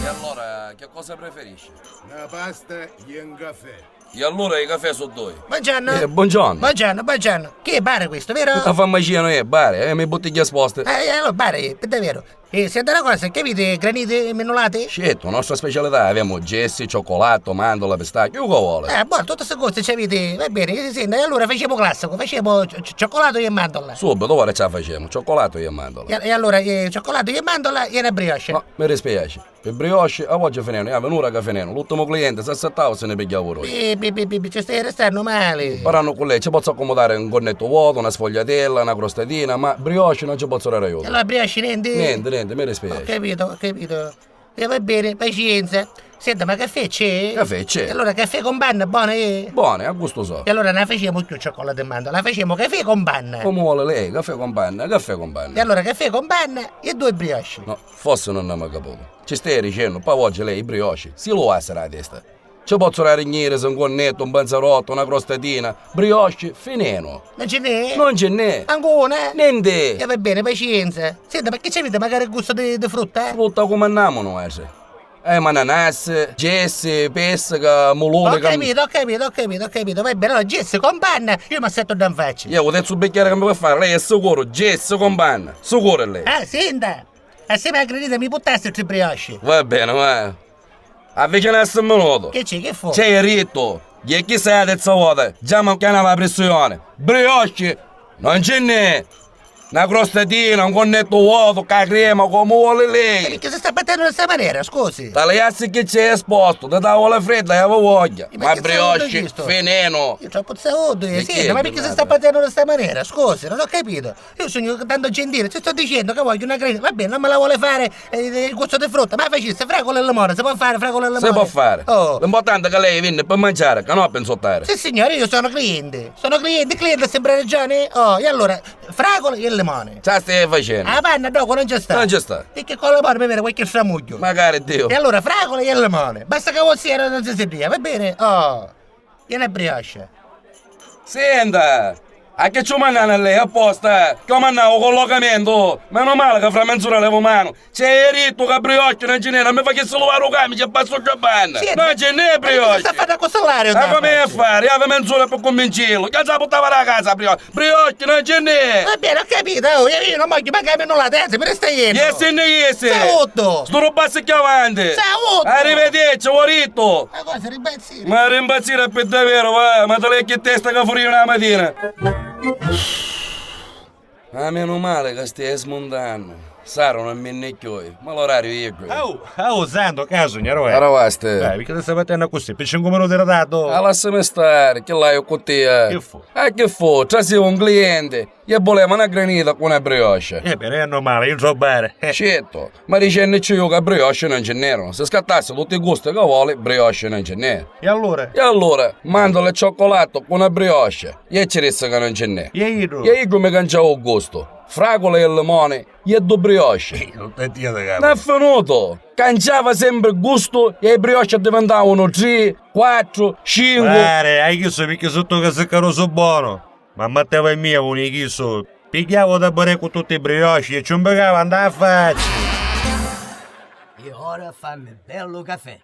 E allora che cosa preferisci? Na pasta e un cafè. E allora i cafè so doi. Buongiorno. Eh, buongiorno. Buongiorno, buongiorno. Che è bar questo, vero? La farmacia non è bar, eh, mi bottiglia esposta. Eh, allora bar, è, per davvero. E senta una cosa, che avete granite menolate? Certo, nostra specialità abbiamo gessi, cioccolato, mandorla, pistacchio, che vuole. Ah, buono, tutte queste cose ci avete, va bene, si sente, e allora facciamo classico, facciamo cioccolato e mandorla. Subito, ora ce la facciamo, cioccolato e mandorla. E, e allora, eh, cioccolato e mandorla e una brioche. No, mi dispiace. Per brioche, a oggi fineno, è un'ora che fineno. L'ultimo cliente si aspettava se ne pigliava lui. Bi, bi, bi, bi, ci stai restando male. Parlando con lei, ci posso accomodare un cornetto vuoto, una sfogliatella, una crostatina, ma brioche non ci posso dare aiuto. E allora brioche niente? Niente, niente, mi Ho dispiace. capito, ho capito. E va bene, pazienza. Senta, ma caffè c'è? Caffè c'è. E allora caffè con panna, buono eh? Buone, a gusto so. E allora non facciamo più cioccolato e mandorla, facciamo caffè con panna. Come vuole lei, caffè con panna, caffè con E panna. allora caffè con panna e due brioche. No, forse non abbiamo capito. Ci stai dicendo, poi oggi lei i brioche, si lo ha la testa. Ci posso dare ignire se un cornetto, un panzerotto, una crostatina, brioche, fineno. Non ce n'è? Non ce n'è. Ancora? Niente. E va bene, pazienza. Senta, ma che c'avete magari il gusto di frutta? Frutta come andiamo noi? Eh, ma ananas, gessi, pesca, mulone... Ho capito, ho capito, ho capito, ho capito. Va bene, allora gesso con panna, io mi assetto da faccia. Io ho terzo bicchiere che mi puoi fare, lei è sicuro, gesso con panna, sicuro è lei. Ah, senta, assieme alla granita mi buttaste tre brioche. Va bene, va. Avvicinarsi un minuto. Che c'è, che fu? C'è il ritto. E chi sei la terza volta? Già manca la pressione. Brioche, non ce n'è. Una crostatina, un cornetto vuoto, con la crema, come vuole lei. Perché si sta battendo in questa maniera, scusi? Tagliassi che c'è esposto, da tavola fredda, avevo voglia. Ma Ma che saluto brioche, questo? feneno. Io troppo saluto, eh, E sì, chi è ma perché si sta Donato? battendo in questa maniera? Scusi, non ho capito. Io sono tanto gentile, ti sto dicendo che voglio una granita. Va bene, non me la vuole fare eh, il gusto di frutta, ma facesse fragola e limone, si può fare fragola e limone? Si può fare. Oh. L'importante è che lei viene per mangiare, che non per insultare. Sì signore, io sono cliente. Sono cliente, cliente sempre ragione. Oh, e allora, fragola e limone. Ce la stai facendo? La panna dopo non c'è sta. Non c'è sta. Perché con il limone mi viene qualche stramuglio. Magari Dio. E allora fragola e limone. Basta che voi sia non si sentiva, va bene? Oh, e una brioche. Senta, a che ci mandano a lei apposta? Che ho mandato collocamento? Meno male che fra mezz'ora levo mano. C'è il ritto che brioche non ce n'è, non mi fa che se lo vado camicia e passo giabbanna. Sì, Non ce n'è Ma brioche. sta facendo costolare? Ma come a fare? Aveva mezz'ora per convincerlo. Che se buttava da casa brioche? Brioche non ce n'è. Va bene, ho capito, oh, io non voglio magari nulla, adesso me ne stai yendo. Yes, ne yes. Saluto. Sto rubasse che avanti. Saluto. Arrivederci, guarito. Ma cosa, rimpazzire? Ma rimpazzire per davvero, va, ma te lei che testa che fuori una mattina. Ma meno male che stai smontando. Saro non mi ne chioi, ma l'orario io qui. Oh, oh, santo caso, gnaro. Aravaste. Dai, perché stai battendo così? Per 5 minuti di ritardo. Ah, lasciami stare, che l'hai con te? Che fu? Ah, che fu? Trasiva un cliente e voleva una granita con una brioche. Eh, bene, è normale, io so bene. Eh. Certo, ma dicendoci io che brioche non ce n'erano. Se scattasse tutti i gusti che vuole, brioche non ce n'è. E allora? E allora, mandalo il cioccolato con una brioche e ci disse che non ce n'è. E io? E io come cangiavo il gusto? Fragola e limone e due brioche. Non ti dio da capo. Non è finito! Cangiava sempre il gusto e le brioche diventavano 3, 4, 5. Pare, hai chiesto perché sotto che se caroso buono. Ma Matteo e mia, un chiesto. Pigliavo da bere con tutti i brioche e ci imbecava andare a faccia. E ora fammi bello caffè.